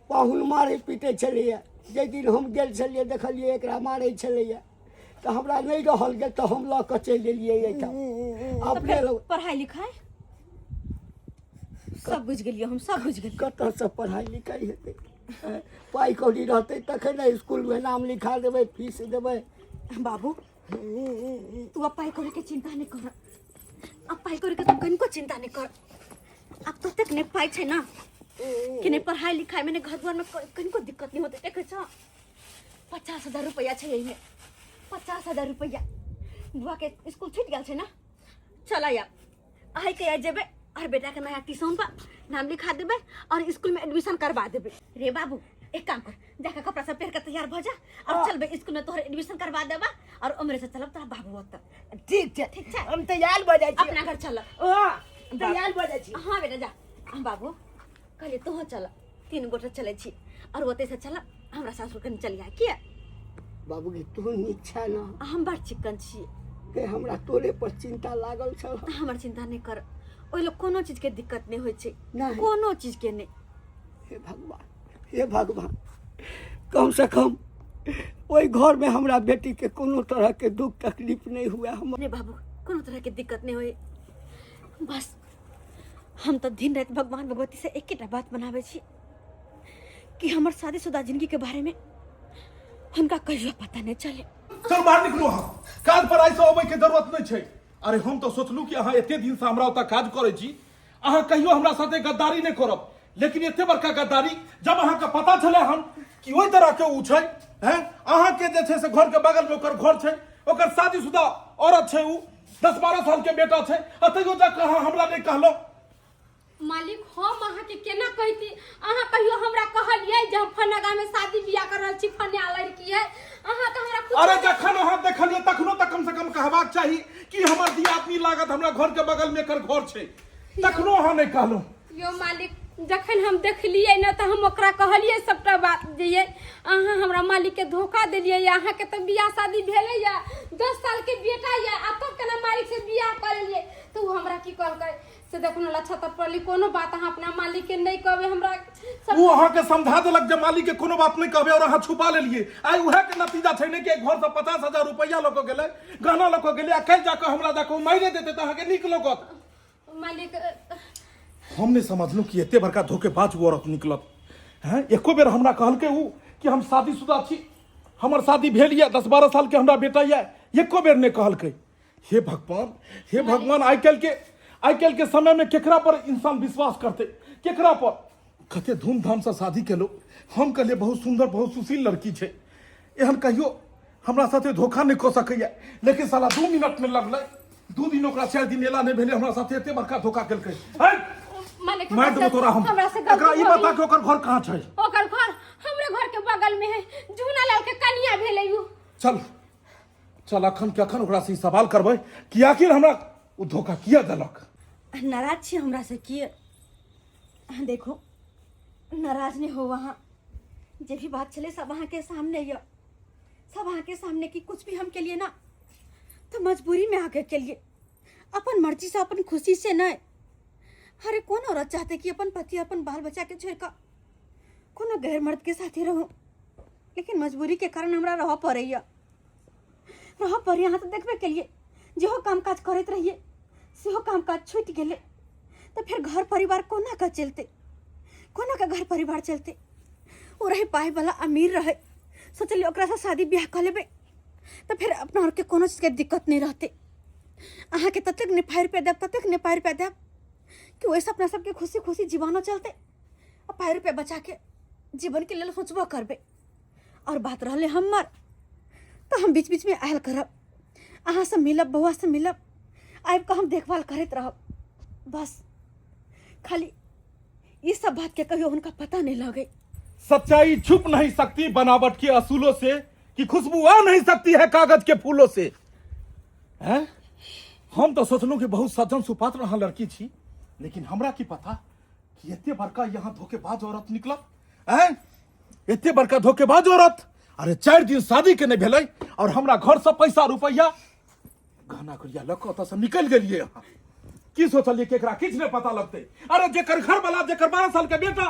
पाहुन मारै पीटै छलैए जाहि दिन हम गेल छलियै देखलियै एकरा मारै छलैए तऽ हमरा नहि रहल गेल तऽ हम लऽ कऽ चलि एलियै एहिठाम अपने लग पढ़ाई लिखाई सब बुझि गेलियै हम सब बुझि गेलियै कतऽसँ पढ़ाइ लिखाइ हेतै हैं? पाइ कौड़ी रहतै तखन ने इसकुलमे नाम लिखा देबै फीस देबै बाबू तू अब पाई कौड़ी के चिंता नहीं कर अब पाई कौड़ी के तू कनिको चिंता नहीं कर अब ततेक नहीं पाई छै ना कि नहीं पढ़ाई लिखाई में नहीं घर द्वार में कनिको दिक्कत नहीं होते देखे छ 50,000 रुपया छै एहिमे 50,000 रुपया बुआ के स्कूल छूट गेल छै ना चल आब आइ के आइ जेबै और बेटा के नया ट्यूशन पर नाम लिखा देबै और स्कूल में एडमिशन करवा देबै रे बाबू एक काम कर, जाके कपड़ा सब पहिर के तैयार भ जा और चलबे स्कूल में, तोहर एडमिशन करवा देबा और उम्र से चलब तोरा बाबू ओतऽ। ठीक छै। ठीक छै। हम तैयार भऽ जाइ छी। अपना घर चल। हँ, तैयार भऽ जाइ छी। हाँ बेटा जा। हम बाबू कहलिए तोहूँ चल, तीन गोटे चलै छी और ओतै से चल हमरा सासुर कनि चलिया। किया बाबू गे, तू नीक छै ने? हम बड़ चिक्कन छी। गे, हमरा तोरे पर चिंता लागल छल। हमर चिंता नहि कर, ओहि लए कोनो चीज के दिक्कत नहि होइ छै। नहि। कोनो चीज के नहि। हे भगवान, हे भगवान, कम से कम ओहि घर में हमरा बेटी के कोनो तरह के दुख तकलीफ नहीं हुआ हम। नहीं बाबू, कोनो तरह के दिक्कत नहीं होई। बस हम तो दिन रात भगवान भगवती से एकेटा बात बनावे छी कि हमर शादीशुदा जिंदगी के बारे में हुनका कहियो पता नहीं चले। चल बाहर निकलू अहाँ, काज पर आइ से अबै के जरूरत नहीं छै। अरे हम तो सोचलू कि अहाँ एते दिन से हमरा ओतऽ काज करै छी, अहाँ कहियो हमरा साथे गद्दारी नहीं करब, लेकिन एते बड़का गद्दारी जब अहाँके पता छलै हन कि ओहि तरह के उ छै, हैं अहाँके जे छै से घर के बगल में ओकर घर छै, ओकर शादीशुदा औरत छै, उ 10-12 साल के बेटा छै, आ तैयो जाके अहाँ हमरा नहीं कहलहुँ। मालिक, हम अहाँके केना कहती? अहाँ कहियो हमरा कहलियै जे हम फन्ना गाँव में शादी बियाह कर रहल छी, फन्ना लड़की है? अहाँ तऽ हमरा कुछ। अरे जखन अहाँ देखलियै तखनो तऽ कम से कम कहबाक चाही कि हमर दियादनी लागत, हमरा घर के बगल में एकर घर छै, तखनो अहाँ नहीं कहलहुँ। यो मालिक, जखन हम देखलियै ने तऽ हम ओकरा कहलियै सबटा बात जे ये अहाँ हमरा मालिक के धोखा देलियै, अहाँके तऽ बियाह शादी भेलै या 10 साल के बेटा ये, आ तब केना मालिक से बियाह कऽ लेलियै? तऽ ओ हमरा की कहलकै से देखू ने, लच्छा तऽ पड़ली, कोनो बात अहाँ अपना मालिक के नहि कहबै हमरा सब। ओ अहाँके समझा देलक जे मालिक के कोनो बात नहीं कहबै और अहाँ छुपा लेलियै। आइ उएह के नतीजा छै ने कि घर से 50,000 रुपैआ लऽ कऽ गेलै, गहना लऽ कऽ गेलै, आ काल्हि जाकऽ हमरा जाकऽ ओ मारि देतै तऽ अहाँके नीक लगत? मालिक, हम नहीं समझलहुँ कि एते बड़का धोखेबाज ओ औरत निकलत। हैं एको बेर हमरा कहलकै ओ कि हम शादीशुदा छी, हमर शादी भेल यऽ, 10-12 साल के हमरा बेटा यऽ, एको बेर नहीं कहलकै। हे भगवान, हे भगवान, आइ काल्हि के समय में केकरा पर इंसान विश्वास करते, केकरा पर? कते धूमधाम से शादी केलहुँ, हम कहलियै बहुत सुंदर बहुत सुशील लड़की छै, एहन कहियो हमरा साथे धोखा नहीं कऽ सकैया, लेकिन साला 2 मिनट में लगलै, 2 दिन ओकरा 4 दिन एला नहीं भेलै, हमरा साथे एते बड़का धोखा केलकै। है मालिक, मारि देबो तोरा हम। हमरा से एकरा गलती ई भऽ बता गेल। कि ओकर घर कहाँ छै? ओकर घर हमरे घर के बगल में है, जूना लाल के कनिया भेलै उ। चल चल, अखन के अखन ओकरा से ई सवाल करबै कि आखिर हमरा ओ धोखा किया देलक। नाराज छी हमरा से किए? देखो, नाराज नहीं हो वहाँ, जे भी बात छले सब अहाँ के सामने ये, सब अहाँ के सामने कि कुछ भी हम के लिए ना तो मजबूरी में आके के लिए, अपन मर्जी से अपन खुशी से नहीं। अरे कौन औरत चाहते कि अपन पति अपन बाल बच्चा के छोड़ कर कोनो गैर मर्द के साथे रहूं, लेकिन मजबूरी के कारण हमरा रह पड़ैया, रह पड़ैया। अहाँ तो देखबे के लिए जेहो काम काज करैत रहिए सेहो काम काज छूटि गेलै, तऽ फेर घर परिवार कोना कऽ चलतै, कोना कऽ घर परिवार चलतै? ओ रहै पाइ वाला, अमीर रहै, सोचलियै ओकरासँ शादी बियाह कऽ लेबै तऽ फेर अपना आरके कोनो चीजके दिक्कत नहि रहतै। अहाँके ततेक ने पाइ रुपैआ देब, ततेक ने पाइ रुपैआ देब कि ओहिसँ अपना सबके खुशी खुशी जीवनो चलतै आ पाइ रुपैआ बचाके जीवनके लेल सोचबो करबै। आओर बात रहलै हमर, तऽ हम बीच बीचमे आयल करब, अहाँसँ मिलब, बौआसँ मिलब, आबि कऽ हम देखभाल करैत रहब। बस खाली ई सब बात के कहियो हुनका पता नहीं लगे। सच्चाई छुप नहीं सकती बनावट के असूलों से, कि खुशबू आ नहीं सकती है कागज के फूलों से। हैं हम तो सोचलहुँ कि बहुत सज्जन सुपात्र अहाँ लड़की छी, लेकिन हमरा की पता कि एते बड़का यहाँ धोखेबाज औरत निकलत। हैं एते बड़का धोखेबाज औरत! अरे 4 दिन शादी के नहीं भेलै और हमरा घर से पैसा रुपैआ गहना गुड़िया लऽ कऽ ओतऽ से निकलि गेलियै। अहाँ की सोचलियै कि एकरा किछु नहि पता लगतै? अरे जेकर घर वाला, जेकर 12 साल के बेटा,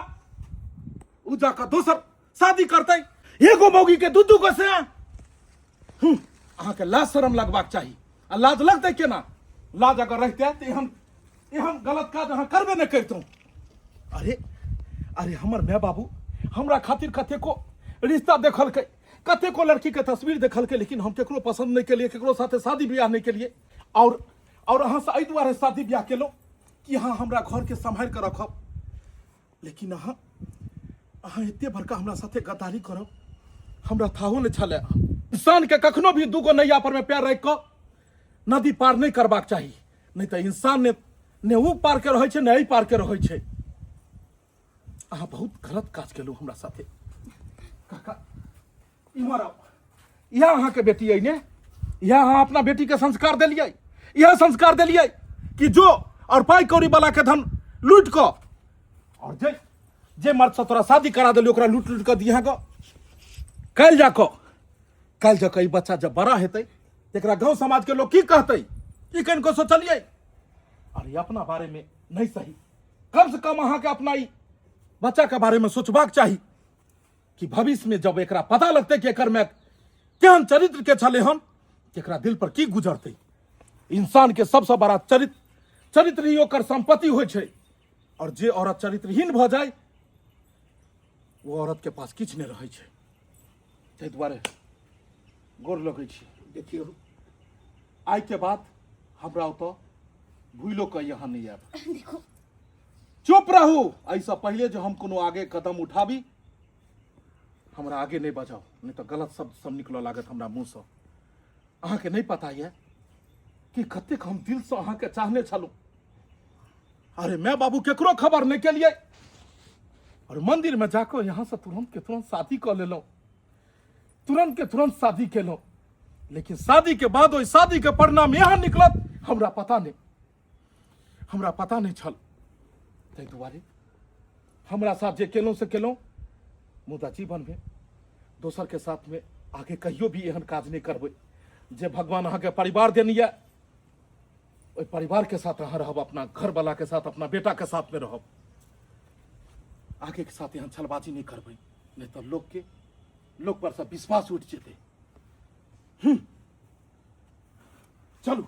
उ जाकऽ दोसर शादी करतै, एगो मौगी के दू दू गो से। अहाँके लाज शरम लगबाक चाही। आ लाज लगतै केना? लाज अगर रहिते तऽ एहन एहन गलत काज अहाँ करबे नहि करितहुँ। अरे अरे, हमर माय बाबू हमरा खातिर कतेको रिश्ता देखलकै, कतेको लड़की के तस्वीर देखलकै, लेकिन हम केकरो पसंद नहि केलियै, केकरो साथे शादी बियाह नहि केलियै। और अहाँ से एहि दुआरे शादी बियाह केलहुँ कि अहाँ हमरा घरके सम्हारि कऽ रखब, लेकिन अहाँ अहाँ एते बड़का हमरा साथे गद्दारी करब हमरा थाहो नहि छलै। इंसान के कखनो भी दूगो नैया पर में पैर राखि कऽ नदी पार नहि करबाक चाही, नहि तऽ इंसान ने ने ओ पार के रहै छै ने एहि पार के रहै छै। अहाँ बहुत गलत काज केलहुँ हमरा साथे। काका इम्हर आउ इएह अहाँके बेटी अइ ने इएह अहाँ अपना बेटीके संस्कार देलियै इएह संस्कार देलियै कि जो और पाइ कौड़ी वाला के धन लूटि कऽ और जे जे मर्दसँ तोरा शादी करा देलियै ओकरा लूटि लूटि कऽ दिहे कऽ काल्हि जा कऽ काल्हि जा कऽ ई बच्चा जब बड़ा हेतै तऽ एकरा गाँव समाजके लोक की कहतै ई कनिको सोचलियै अरे अपना बारेमे नहि सही कम से कम अहाँके अपना ई बच्चाके बारेमे सोचबाक चाही कि भविष्यमे जब एकरा पता लगतै कि एकर माय केहन चरित्र के छलै हन तऽ एकरा दिल पर की गुजरतै इंसान के सबसँ बड़ा चरित्र चरित्र ही ओकर संपत्ति होइ छै और जे औरत चरित्रहीन भऽ जाय ओ औरत के पास किछु नहि रहै छै ताहि दुआरे गोर लगै छी। देखियौ, आइ के बाद हमरा ओतऽ भूलो कऽ यहाँ नहि आयब। देखो, चुप रहू। एहिसँ पहिले जे हम कोनो आगे कदम उठाबी, हमरा आगे नहि बजाउ, नहि तऽ गलत शब्द सब निकलऽ लागत हमरा मुँहसँ। अहाँके नहि पता यऽ कि कतेक हम दिलसँ अहाँके चाहने छलहुँ। अरे माय बाबू केकरो खबर नहि केलियै और मंदिर में जाकऽ यहाँ से तुरंत के तुरंत शादी कऽ लेलहुँ, तुरंत के तुरंत शादी केलहुँ। लेकिन शादी के बाद ओहि शादी के परिणाम यहाँ निकलत हमरा पता नहि, हमरा पता नहि छल। ताहि दुआरे हमरा साथ जे केलहुँ से केलहुँ, मुदा जीवनमे दोसरके साथमे आगे कहियो भी एहन काज नहि करबै। जे भगवान अहाँके परिवार देने यऽ, ओहि परिवारके साथ अहाँ रहब, अपना घरवालाके साथ, अपना बेटाके साथमे रहब। आगेके साथ एहन छलबाजी नहि करबै, नहि तऽ लोकके लोक पर से विश्वास उठि जेतै। चलू।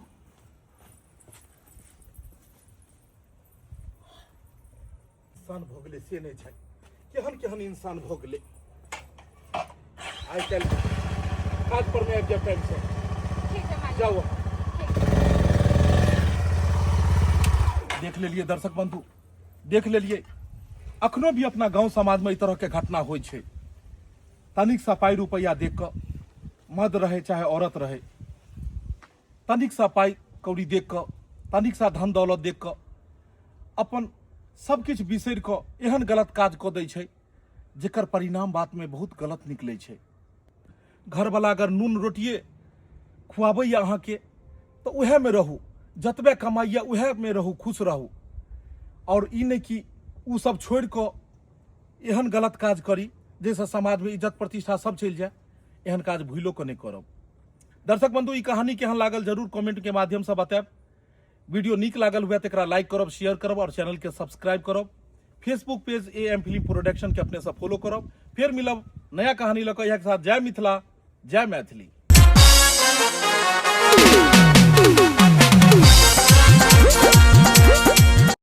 इंसान भऽ गेलै से नहि छै, केहन केहन इंसान भऽ गेलै आइ काल्हि। काज पर नहि आबि जायब टाइमसँ। ठीक है मालिक। जाउ। देख लेलियै दर्शक बंधु, देख लेलियै, अखनो भी अपना गांव समाज में एहि तरह के घटना होइ छै। तनिक सा पाइ रुपैआ देख कऽ मर्द रहे चाहे औरत रहे, तनिक सा पाइ कौड़ी देख कऽ, तनिक सा धन दौलत देख कऽ अपन सब किछु बिसरि कऽ एहन गलत काज कऽ दै छै जेकर परिणाम बादमे बहुत गलत निकलै छै। घरवला अगर नून रोटिए खुआबैए अहाँके तऽ उएहमे रहू, जतबे कमाइए उएहमे रहू, खुश रहू। आओर ई नहि कि ओ सब छोड़ि कऽ एहन गलत काज करी जाहिसँ समाजमे इज्जत प्रतिष्ठा सब चलि जाय। एहन काज भूलो कऽ नहि करब। दर्शक बंधु, ई कहानी केहन लागल जरूर कमेंट के माध्यम से बतायब। वीडियो नीक लागल हुए तऽ एकरा लाइक करब, शेयर करब और चैनल के सब्सक्राइब करब। Facebook page A M film production के अपने से फॉलो करब। फेर मिलब नया कहानी लऽ कऽ। इएह के साथ जय मिथिला, जय मैथिली।